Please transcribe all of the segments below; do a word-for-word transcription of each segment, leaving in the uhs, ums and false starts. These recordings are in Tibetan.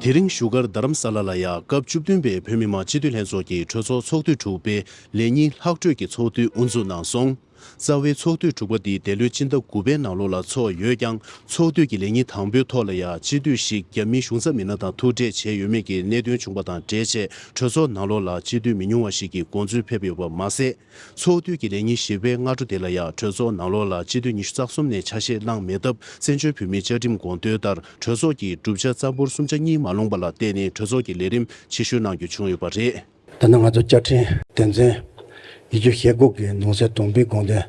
དེ་རིང་བཞུགས་སྒར་རྡ་རམ་ས་ལ་ལ་ཡང་སྐབས་བཅུ་བདུན་པའི་བོད་མི་མང་སྤྱི་འཐུས་ལྷན་ཚོགས་ཀྱི་གྲོས་ཚོགས་ཚོགས་དུས་དྲུག་པའི་ལས་ཉིན་ལྷག་གྲོས་ཀྱི་ཚོགས་དུས་དབུ་འཛུགས་གནང་སོང་། རྩ་བའི་ཚོགས་དུས་དྲུག་པ་འདི་འདི་ལོའི་སྤྱི་ཟླ་དགུ་པའི་ནང་ལོགས་ལ་ཚོགས་ཡོད་ཀྱང་། ཚོགས་དུས་ཀྱི་ལས་ཉིན་དང་པོའི་ཐོག་ལ་ཡང་སྤྱི་འཐུས་ཤིག་རྒྱ་མིའི་གཞུང་ཚབ་མི་སྣ་དང་ཐུག་འཕྲད་བྱས་ཡོད་མེད་ཀྱི་གནད་དོན་བྱུང་པ་དང་འབྲེལ་བྱས། གྲོས་ཚོགས་ནང་ལོགས་ལ་སྤྱི་འཐུས་མི་ཉུང་བ་ཞིག་གིས་དགོངས་ཚུལ་ཕེབས་ཡོད་པ་མ་ཟད། ཚོགས་དུས་ཀྱི་ལས་ཉིན་བཞི་པའི་སྔ་དྲོ་དེ་ལ་ཡང་གྲོས་ཚོགས་ནང་ལོགས་ལ་སྤྱི་འཐུས་ཉི་ཤུ་རྩ་གསུམ་ནས་ཆ་ཤས་བླངས་མེད་སྟབས། བཙན་བྱོལ་བོད་མིའི་བཅའ་ཁྲིམས་དགོངས་དོན་ལྟར་གྲོས་ཚོགས་ཀྱི་གྲུབ་ཆ་རྩ་འབོར་སུམ་ཆ་གཉིས་མ་ལོངས་པ་ལ་བརྟེན་ནས་གྲོས་ཚོགས་ཀྱི་ལས་རིམ་ཕྱིར་བཤོལ་གནང་རྒྱུ་བྱུང་ཡོད་པ་རེད། ད་ནི་ང་ཚོ་བཅའ་ཁྲིམས་དོན་ཚན་ཉི་ཤུ་ཞེ་དགུ་གི་ནང་གསེས་དང་པོའི་དགོངས་དོན་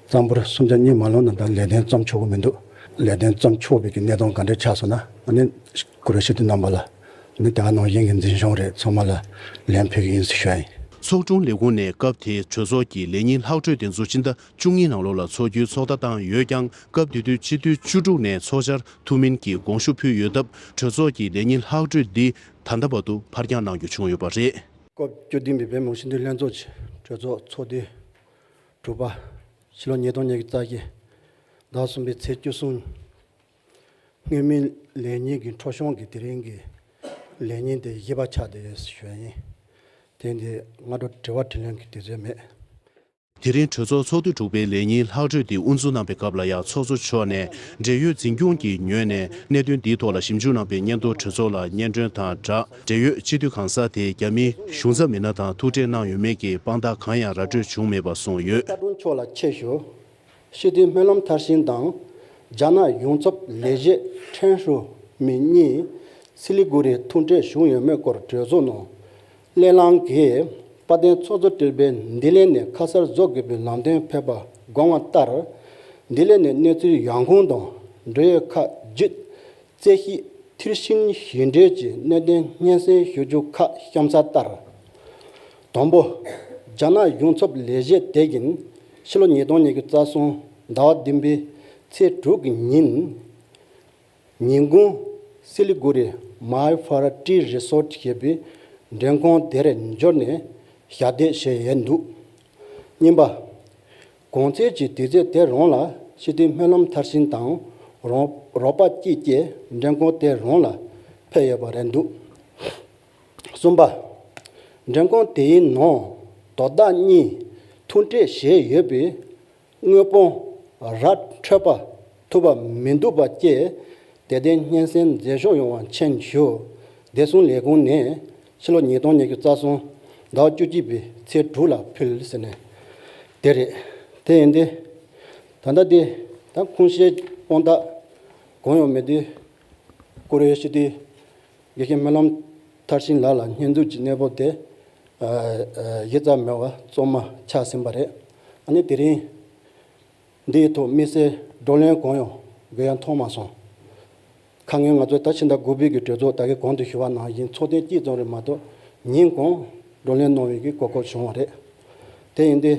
རྩ་འབོར་སུམ་ཆ་གཉིས་མ་ལོངས་ན་ད་ལས་དོན་བརྩམས་ཆོག་གི་མི་འདུག་ལས་དོན་བརྩམས་ཆོག་པའི་གི་གནས་སྟངས་ག་འདྲ་ཆགས་སོང་ན། ཨ་ནི་བཀུར་འོས་སྤྱི་འཐུས་རྣམ་པ་ལ། ཨ་ནི་དེ་ག་ནང་བཞིན་གྱི་འཛིན་སྐྱོང་རེད། ཚང་མ་ལ་ལན་ཕུལ་གི་ཡིན་ཟེར་ཞུ་ཡ་ཡིན། ཚོགས་དྲུང་ལས་ཁུངས་ནས་སྐབས་དེའི་གྲོས་ཚོགས་ཀྱི་ལས་ཉིན་ལྷག་གྲོས་དེ་ཚོ་སྤྱི་ཟླ་བཅུ་གཉིས་ནང་ལོགས་ལ་ཚོགས་རྒྱུའི་ཚོགས་བརྡ་བཏང་ཡོད་ཀྱང་། སྐབས་དེ་དུས་སྤྱི་འཐུས་བཅུ་དྲུག་ནས་ཚོགས་བཅར་ཐུབ་མིན་གྱི་དགོངས་ཞུ་ཕུལ་ཡོད་སྟབས། གྲོས་ཚོགས་ཀྱི་ལས་ཉིན་ལྷག་གྲོས་འདི་ད་ལྟ་བར་དུ་ཕར་འགྱངས་གནང་རྒྱུ་བྱུང་ཡོད་པ་རེད། སྐབས་བཅུ་བདུན་པའི་བོད་མི་མང་སྤྱི་འཐུས་ལྷན་ཚོགས་ཀྱི་གྲོས་ཚོགས་ཚོགས་དུས་དྲུག་པ། ཕྱི་ལོ་ཉིས་སྟོང་ཉི་ཤུ་རྩ་བཞི་ཟླ་གསུམ་པའི་ཚེས་བཅུ་གསུམ། སྔོན་མའི་ལས་ཉིན་གྱི་འཕྲོ་བྱུང་གི་དེ་རིང་གི་ལས་ཉིན་དེ་བཞི་པ་ཆགས་བསྡད་ཡོད་ཞུ་ཡ་ཡིན། དེ་འདི་སྔ་དྲོ་དྲི་བ་དྲིས་ལན་གྱི་དུས་ཚོད་མེད། དེ་རིང་གྲོས་ཚོགས་ཚོགས་དུས་དྲུག་པའི་ལས་ཉིན་ལྷག་གྲོས་འདི་དབུ་འཛུགས་གནང་པའི་སྐབས་ལ་ཡང་ཚོགས་གཙོ་མཆོག་ནས་འབྲེལ་ཡོད་འཛིན་སྐྱོང་གི་ངོས་ནས་གནད་དོན་འདིའི་ཐོག་ལ་ཞིབ་འཇུག་གནང་པའི་སྙན་ཐོ་གྲོས་ཚོགས་ལ་སྙན་སྒྲོན་དང་སྦྲགས། འབྲེལ་ཡོད་སྤྱི་འཐུས་གང་ཟག་དེས་རྒྱ་མིའི་གཞུང་ཚབ་མི་སྣ་དང་ཐུག་འཕྲད་གནང་ཡོད་མེད་ཀྱི་དཔང་རྟགས་གང་ཡང་ར་སྤྲོད་བྱུང་མེད་པ་གསུངས་ཡོད། ལྟ་གྲུབ་མཆོག་ལ་ཆེད་ཞུ། སྤྱི་འཐུས་སྨོན་ལམ་མཐར་ཕྱིན་དང་། རྒྱ་ནག་གཞུང་ཚབ་ལས་བྱེད་ཁྲེན་ཧྲུའུ་མིང་གཉིས་སི་ལི་གུ་རིར་ཐུག་འཕྲད་བྱུང་ཡོད་མེད་སྐོར་གྲོས་ཚོགས་ནང་གླེང་སློང་གིས། དཔལ་ལྡན་ཚོགས་གཙོ་སྤྲུལ་པས་ལྡི་ལི་ནས་ཁ་གསལ་བཟོ་དགོས་པའི་ལམ་སྟོན་ཕེབས་པ་དགོངས་པ་ལྟར། ལྡི་ལི་ནས་གནས་ཚུལ་ཡོང་ཁུངས་དང་འབྲེལ་ཡོད་ཁག་བརྒྱུད། རྩོད་གཞི་མཐིལ་ཕྱིན་ཞིབ་འགྲེལ་གྱི་གནད་དོན་སྙན་སེང་ཞུ་རྒྱུ་ཁག་གཤམ་གསལ་ལྟར། དང་པོ། རྒྱ་ནག་གཞུང་ཚབ་ལས་བྱེད་དེ་བཞིན་ཕྱི་ལོ་ཉིས་སྟོང་ཉི་ཤུ་རྩ་གསུམ་ཟླ་བ་བདུན་པའི་ཚེས་དྲུག་གི་ཉིན། ཉིན་གུང་སི་ལི་གུ་རི་མའི་ཕ་ར་ཏི་རི་སོར་ཊི་ཞེས་པའི་མགྲོན་ཁང་དེར་འབྱོར་ནས་ཞབས་འདེགས་ཞུས་ཡོད་འདུག་གཉིས་པ། གོང་ཚེས་ཀྱི་དུས་ཚོད་དེ་རང་ལ་སྤྱི་འཐུས་སྨོན་ལམ་མཐར་ཕྱིན་དང་རོགས་རོགས་པ་གཅིག་བཅས་མགྲོན་ཁང་དེ་རང་ལ་ཕེབས་ཡོད་པ་རེད་འདུག་གསུམ་པ། མགྲོན་ཁང་དེའི་ནང་དོ་བདག་གཉིས་ཐུག་འཕྲད་བྱས་ཡོད་པའི་དངོས་པོ་ར་འཕྲོད་པ་ཐུབ་པ་མི་འདུག་པ་བཅས་དེ་ལྟའི་སྙན་སེང་མཛད་ཕྱོགས་ཡོང་བ་མཁྱེན་ཞུ། བདེ་སྲུང་ལས་ཁུངས་ནས་ཕྱི་ལོ་ཉིས་སྟོང་ཉི་ཤུ་རྩ་གསུམ་ཟླ་བ་བཅུ་གཅིག་པའི་ཚེས་དྲུག་ལ་ཕུལ་ཟེར་ནས་དེ་རེད། དེ་ཡིན་ཏེ། ད་ལྟ་དེ་ད་ཁུངས་བཤད་དཔང་རྟགས་གང་ཡང་མེད་དུས་བཀུར་འོས་སྤྱི་འཐུས་དགེ་བཤེས་སྨོན་ལམ་མཐར་ཕྱིན་ལགས་ལ་སྙོན་འཛུགས་ཀྱི་གནས་བབ་དེ་ཨ་ཨ་གཞི་རྩ་མེད་པ་གཙང་མ་ཆགས་ཟིན་པ་རེད། ཨ་ནི་དེ་རིང་འདིའི་ཐོག་དམིགས་བསལ་བགྲོ་གླེང་གང་ཡང་དགོས་ཡ་མཐོང་མ་སོང་། ཁ་སྔོན་ང་ཚོས་ད་ཕྱི་ཟླ་དགུ་པའི་གི་གྲོས་ཚོགས་ད་གིན་གོང་དུ་ཞུས་པ་ནང་བཞིན་ཚོགས་ཐེངས་གཅིག་ཙམ་རེད་མ་གཏོགས་ཉིན་གང་བགྲོ་གླེང་གནང་བའི་གི་གོ་སྐབས་བྱུང་བ་རེད། དེ་ཡིན་ཏེ།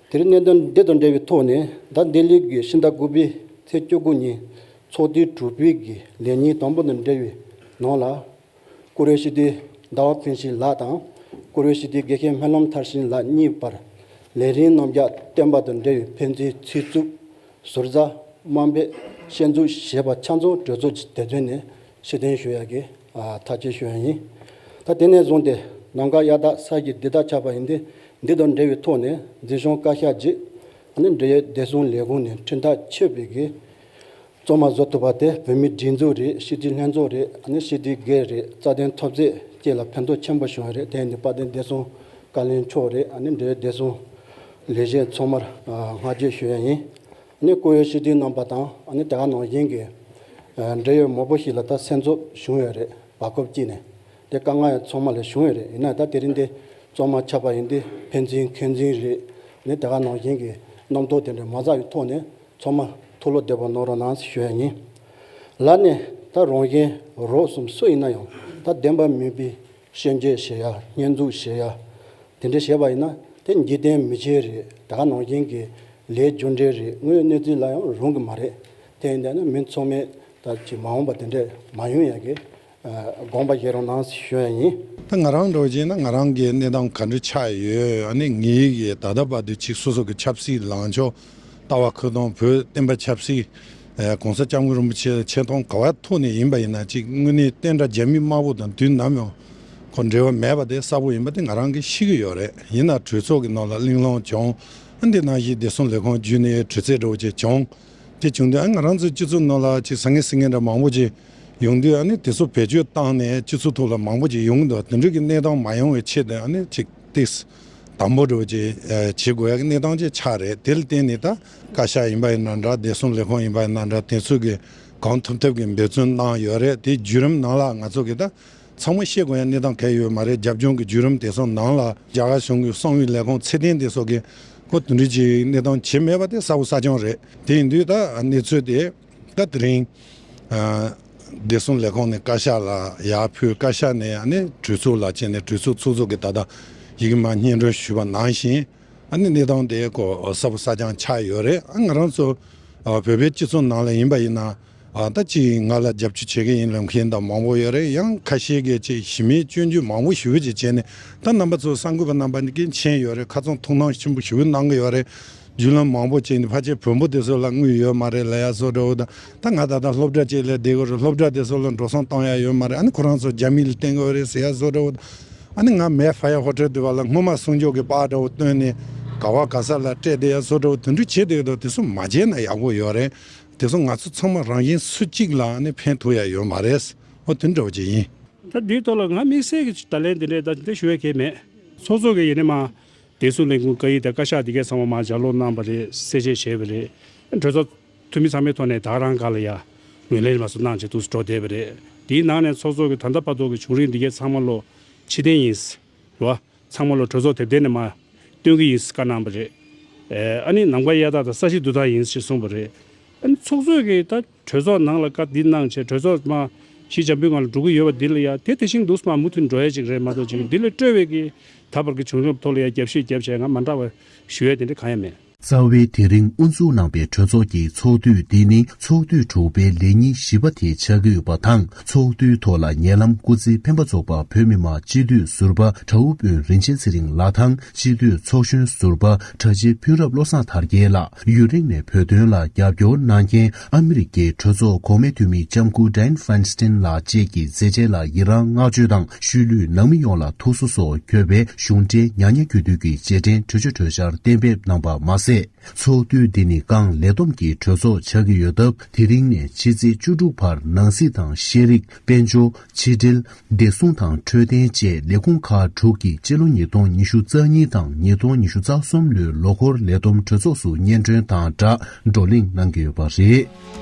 དེ་རིང་གནད་དོན་འདི་དང་འབྲེལ་བའི་ཐོག་ནས་ད་ལྡི་ལི་གི་ཕྱི་ཟླ་དགུ་པའི་ཚེས་བཅུ་དགུ་ཉིན་ཚོགས་དུས་དྲུག་པའི་གི་ལས་ཉིན་དང་པོ་དང་འབྲེལ་བའི་ནང་ལ། བཀུར་འོས་སྤྱི་འཐུས་ཟླ་བ་ཕུན་ཚོགས་ལགས་དང་བཀུར་འོས་སྤྱི་འཐུས་དགེ་བཤེས་སྨོན་ལམ་མཐར་ཕྱིན་ལགས་གཉིས་བར་ལས་རིམ་རྣམ་གཞག་བསྟན་པ་དང་འབྲེལ་བའི་ཕན་ཚུན་ཚིག་རྩུབ། ཟུར་ཟ། དམའ་འབེབས། ཞན་འཛུགས་ཞེས་པ་ཆ་ཚང་གྲོས་ཚོགས་ཀྱི་དེ་དོན་ནས་ཕྱིར་འཐེན་ཞུ་ཡག་གི་ཨ་ཐག་གཅོད་ཞུ་ཡག་ཡིན། ད་དེ་ནས་བཟུང་སྟེ་ནམ་མཁའ་གཡའ་དག་ས་གཞི་འདི་དག་ཆགས་པ་ཡིན་ཏེ། འདི་དང་འབྲེལ་བའི་ཐོག་ནས་འཛིན་སྐྱོང་བཀའ་ཤག་ཅིག་ཨ་ནི་འབྲེལ་ཡོད་བདེ་སྲུང་ལས་ཁུངས་ནས་ཁྲིམས་ཐག་ཆོད་པའི་གི་གཙང་མ་བཟོ་ཐུབ་པ་དེ་བོད་མིའི་སྒྲིག་འཛུགས་རེད། སྤྱི་འཐུས་ལྷན་ཚོགས་རེད། ཨ་ནི་སྤྱི་འཐུས་སྒེར་རེད། རྩ་དོན་འཐབ་རྩོད་བཅས་ལ་ཕན་ཐོགས་ཆེན་པོ་བྱུང་བ་རེད། དེ་ཡིན་དུས་དཔལ་ལྡན་བདེ་སྲུང་བཀའ་བློན་མཆོག་རེད། ཨ་ནི་འབྲེལ་ཡོད་བདེ་སྲུང་ལས་བྱེད་ཚང་མར་ཨ་བསྔགས་བརྗོད་ཞུ་ཡ་ཡིན། ཨ་ནི་བཀུར་འོས་སྤྱི་འཐུས་རྣམ་པ་དང་ཨ་ནི་དེ་ག་ནང་བཞིན་གྱི་ཨ་འབྲེལ་ཡོད་མང་པོ་ཞིག་ལ་ད་སེམས་འཚབ་བྱུང་ཡོད་རེད། བར་སྐབས་གཅིག་ནས་དེ་དཀའ་ངལ་ཡང་ཚང་མ་ལ་བྱུང་ཡོད་རེད། ཡིན་ན་ད་དེ་རིང་འདི་གཙང་མ་ཆགས་པ་ཡིན་དུས་ཕན་ཚུན་འཁོན་འཛིན་རེད། ཨ་ནི་དེ་ག་ནང་བཞིན་གྱི་རྣམ་རྟོག་དེ་འདྲ་མ་ཟ་བའི་ཐོག་ནས། ཚང་མ་ཐུགས་བློ་བདེ་པོ་གནང་རོགས་གནང་ཞུ་ཡ་ཡིན། ལར་ནས་ད་རང་གཞན་རོགས་གསུམ་སུ་ཡིན་ན་ཡང་ད་བདེན་པ་མིན་པའི་སྐྱོན་བརྗོད་བྱེད་ཡ། སྙོན་འཛུགས་བྱེད་ཡ། དེ་འདྲ་བྱས་པ་ཡིན་ན་དེ་འཇིག་རྟེན་མི་ཆོས་རེད། ད་ག་ནང་བཞིན་གྱི་ལས་རྒྱུ་འབྲས་རེད། དངོས་ཡོད་གནས་ཚུལ་ལ་ཡང་རུང་གི་མ་རེད། དེ་ཡིན་དུས་ན་མི་ཚང་མས་ད་ཅིག་མ་འོངས་པ་དེ་འདྲ་མ་ཡོང་ཡ་གི་དགོངས་པ་བཞེས་རོགས་གནང་ཞུ་ཡ་ཡིན། ད་ང་རང་འདྲ་བོ་བྱས་ན་ང་རང་གི་གནས་སྟངས་ག་འདྲ་ཆགས་ཡོད། ཨ་ནི་ངའི་གི་ད་ལྟ་བར་དུ་ཅིག་སོ་སོ་གི་ཆབ་སྲིད་ལངས་ཕྱོགས། ལྟ་བ་ཁུ་སྟོང་བོད་བསྟན་པ་ཆབ་སྲིད་ ཨ་༸གོང་ས་༸སྐྱབས་མགོན་རིན་པོ་ཆེ་ཆེ་མཐོང་ག་བ་ཐོག་ནས་ཡིན་པ་ཡིན་ན་ཅིག་དངོས་གནས་བསྟན་དགྲ་རྒྱ་མི་དམར་པོ་དང་དུས་ནམ་ཡང་ཁོ་འབྲེལ་བ་མེད་པ་དེ་གསལ་པོ་ཡིན་པ་དེ་ང་རང་གིས་ཤེས་ཀྱི་ཡོད་རེད། ཡིན་ན་གྲོས་ཚོགས་ཀྱི་ནང་ལ་གླེང་སློང་བྱུང་། ཨ་འདི་ནང་བཞིན་བདེ་སྲུང་ལས་ཁུངས་བརྒྱུད་ནས་དྲི་རྩད་འདྲ་བོ་ཅིག་བྱུང་། དེ་བྱུང་དུས་ཨ་ང་རང་ཚོའི་སྤྱི་ཚོགས་ནང་ལ་ཅིག་ཟང་ངེ་ཟིང་ངེ་འདྲ་མང་པོ་ཅིག་ཡོང་དུས་ཨ་ནི་དེ་ཚོ་བེད་སྤྱོད་བཏང་ནས་སྤྱི་ཚོགས་ཐོག་ལ་མང་པོ་ཅིག་ཡོང་གི་འདུག་དེ་འདྲ་གི་གནས་སྟངས་མ་ཡོང་བའི་ཆེད་དུ་ཨ་ནི་ཅིག་ཏིས་དམ་པོ་འདྲ་བོ་ཅིག་ཨ་བྱེད་དགོས་ཡ་གི་གནས་སྟངས་ཅིག་ཆགས་རེད། དེ་ལ་བརྟེན་ནས་ད་བཀའ་ཤག་ཡིན་པ་ཡིན་ན་འདྲ། བདེ་སྲུང་ལས་ཁུངས་ཡིན་པ་ཡིན་ན་འདྲ། དེ་ཚོ་གི་གང་ཐུབ་ཐུབ་གི་འབད་བརྩོན་གནང་ཡོད་རེད། དེ་བརྒྱུད་རིམ་ནང་ལ་ང་ཚོ་གི་ད་ཚང་མ་ཤེས་དགོས་ཡ་གནས་སྟངས་གང་ཡོད་མ་རེད། རྒྱབ་ལྗོངས་ཀྱི་བརྒྱུད་རིམ་དེ་ཚོ་ནང་ལ་རྒྱ་གར་གཞུང་གི་གསང་བའི་ལས་ཁུངས་ཚེ་བརྟན་དེ་ཚོ་གི་ཁོ་དེ་འདྲ་ཅིག་གནས་སྟངས་བྱེད་མེད་པ་དེ་གསལ་པོ་གསལ་རྐྱང་རེད། དེ་ཡིན་དུས་ད་གནས་ཚུལ་དེ་ད་དེ་རིང་ཨ་བདེ་སྲུང་ལས་ཁུངས་ནས་བཀའ་ཤག་ལ་ཡར་ཕུལ། བཀའ་ཤག་ནས་ཨ་ནི་གྲོས་ཚོགས་ལ་བྱས་ནས་གྲོས་ཚོགས་ཚོགས་གཙོ་གིས་ད་ལྟ་ཡི་གེ་མ་སྙན་སྒྲོན་ཞུས་པ་ནང་བཞིན་ཨ་ནི་གནས་སྟངས་དེ་ཁོ་གསལ་པོ་གསལ་རྐྱང་ཆགས་ཡོད་རེད། ཨ་ང་རང་ཚོ་ཨ་བོད་པའི་སྤྱི་ཚོགས་ནང་ལ་ཡིན་པ་ཡིན་ན་ཨ་ད་ཅིག་ང་ལ་རྒྱབ་སྐྱོར་བྱེད་ཀྱི་ཡིན་ལབ་མཁན་དང་མང་པོ་ཡོད་རེད། ཡང་ཁ་ཤས་ཀྱིས་ཅིག་ཞི་མོལ་སྐྱོན་བརྗོད་མང་པོ་ཞེ་པོ་ཅིག་བྱས་ནས་ད་རྣམ་པ་ཚོ་གསར་འགོད་པ་རྣམ་པ་ནི་ཀྱི་མཁྱེན་ཡོད་རེད། ཁ་ཚོན་ཐུགས་སྣང་ཆེན་པོ་ཞེ་པོ་གནང་གི་ཡོད་རེད། བརྒྱུད་ལམ་མང་པོ་བྱས་ནས་ཕལ་ཆེར་བོན་པོ་དེ་ཚོ་ལ་དངུལ་ཡོད་མ་རེད་ལབ་ཡ་བཟོ་འདྲ་བོ་དང་། ད་ང་ད་ལྟ་སློབ་གྲྭ་ཅིག་ལ་བསྡད་དགོས་རེད། སློབ་གྲྭ་དེ་ཚོ་ལ་འགྲོ་སོང་བཏང་ཡ་ཡོད་མ་རེད། ཨ་ནི་ཁོ་རང་ཚོ་རྒྱ་མི་ལ་བརྟེན་དགོས་རེད་ཟེར་ཡ་བཟོ་འདྲ་བོ་དང་། ཨ་ནི་ང་མེ་ཧྥ་ཡ་ཧོ་ཊེལ་དེ་བ་ལ་སྔོན་མ་གསུང་ཆོས་ཀྱི་པར་འདྲ་བོ་བཏོན་ནས་ག་བ་ག་ས་ལ་སྤྲད་བསྡད་ཡ་བཟོ་འདྲ་བོ་དེ་འདྲ་བྱེད་བསྡད་ཀྱི་འདུག་དེ་ཚོ་མ་བྱས་ན་ཡག་པོ་ཡོད་རེད། དེ་ཚོ་ང་ཚོ་ཚང་མ་རང་བཞིན་སུ་གཅིག་ལ་ཨ་ནི་ཕན་ཐོགས་ཡ་ཡོད་མ་རེད། འོ་དེ་འདྲ་བོ་ཅིག་ཡིན། ད་འདིའི་ཐོག་ལ་ང་དམིགས་བསལ་གྱི་བརྡ་ལན་འདི་འདྲས་ད་འདི་ཞུ་ཡ་གལ་མེད། ཚོགས་གཙོ་གིས་ཡིན་ནའི་མ། བདེ་སྲུང་ལས་ཁུངས་བཀའ་ཡིག་དང་བཀའ་ཤག་འདི་གས་ཚང་མ་མར་ལྗགས་ཀློག་གནང་བ་རེད། གསལ་བཤད་བྱས་པ་རེད། གྲོས་ཚོགས་འཐུས་མི་ཚང་མའི་ཐོག་ནས་ད་རང་སྒང་ལ་ཡ་ངོས་ལེན་མ་སོང་གནང་བྱས་འདུག་སེ་འགྲོ་བསྡད་པ་རེད། དེའི་ནང་ནས་ཚོགས་གཙོ་གིས་ད་ལྟ་བར་དུ་གི་བྱུང་རིམ་འདི་གས་ཚང་མ་ལོ་ཕྱིར་འཐེན་ཡིན། རེད་བ། ཚང་མ་ལོ་གྲོས་ཚོགས་དེབ་ཐེར་ནས་མར་སྟོན་གྱི་ཡིན་བཀའ་གནང་བ་རེད། ཨ་ནི་ནམ་མཁའ་གཡའ་དག་དང་ས་གཞི་རྡུལ་དག་ཡིན་ཞེས་གསུངས་པ་རེད། ཨ་ནི་ཚོགས་གཙོས་ཀྱིས་ད་གྲོས་ཚོགས་ནང་ལ་བཀའ་འདི་གནང་བྱས་གྲོས་ཚོགས་མ་གཞི་འཇམ་པོའི་ངང་ལ་འགྲོ་གི་ཡོད་པ་འདི་ལ་ཡ་དེ་དེ་བཞིན་འདུག་སེ་མ་མུ་མཐུད་འགྲོ་ཡ་ཅིག་རེད་མ་གཏོགས་ཅིག་འདི་ལས་སྤྲོས་པའི་གི་ད་བར་གྱི་བྱུང་རབས་ཐོག་ལ་ཡ་རྒྱབ་བཤད་རྒྱབ་བྱས་ང་མ་འདྲ་བ་ཞུ་ཡ་དེ་འདྲ་གང་ཡང་མེད། རྩ་བའི་དེ་རིང་དབུ་འཛུགས་གནང་པའི་གྲོས་ཚོགས་ཀྱི་ཚོགས་དུས་འདི་ནི་ཚོགས་དུས་དྲུག་པའི་ལས་ཉིན་བཞི་པ་དེ་ཆགས་ཀྱི་ཡོད་པ་དང་། ཚོགས་དུས་ཐོག་ལ་ཉེ་ལམ་སྐུ་ཚེ་འཕེན་པ་རྫོགས་པ་བོད་མི་མང་སྤྱི་འཐུས་ཟུར་པ་དྲ་འབུ་དཔོན་རིན་ཆེན་ཚེ་རིང་ལགས་དང་སྤྱི་འཐུས་ཚོགས་གཞོན་ཟུར་པ་གྲྭ་ཆེ་ཕུན་རབ་བློ་བཟང་དར་རྒྱས་ལགས། ཡུན་རིང་ནས་བོད་དོན་ལ་རྒྱབ་སྐྱོར་གནང་མཁན་ཨ་མི་རི་ཀའི་གྲོས་ཚོགས་གོང་མའི་འཐུས་མི་ལྕམ་སྐུ་Dianne Feinstein་ལགས་བཅས་ཀྱི་མཛད་རྗེས་ལ་ཡི་རངས་བསྔགས་བརྗོད་དང་། ཤུལ་ལུས་ནང་མི་ཡོངས་ལ་ཐུགས་གསོ་སོགས་འཁོད་པའི་གཞུང་འབྲེལ་ཉག་ཉག་གི་དུས་ཀྱི་རྗེས་དྲན་གྲོས་ཆོད་གྲོས་འཆར་གཏན་འབེབས་གནང་པ་མ་ཟད། ཚོགས་དུས་འདི་ནི་རྐང་ལས་བསྡོམས་ཀྱི་གྲོས་ཚོགས་ཆགས་ཀྱི་ཡོད་སྟབས། དེ་རིང་ནས་ཕྱི་ཚེས་བཅུ་དྲུག་བར་ནང་སྲིད་དང་ཤེས་རིག་དཔལ་འབྱོར། ཕྱི་འབྲེལ། བདེ་སྲུང་དང་འཕྲོད་བསྟེན་བཅས་ལས་ཁུངས་ཁག་དྲུག་གིས་སྤྱི་ལོ་ཉིས་སྟོང་ཉི་ཤུ་རྩ་གཉིས་དང་ཉིས་སྟོང་ཉི་ཤུ་རྩ་གསུམ་ལོའི་ལོ་འཁོར་ལས་བསྡོམས་གྲོས་ཚོགས་སུ་སྙན་སྒྲོན་དང་སྦྲགས་བགྲོ་གླེང་གནང་གི་ཡོད་པ་རེད།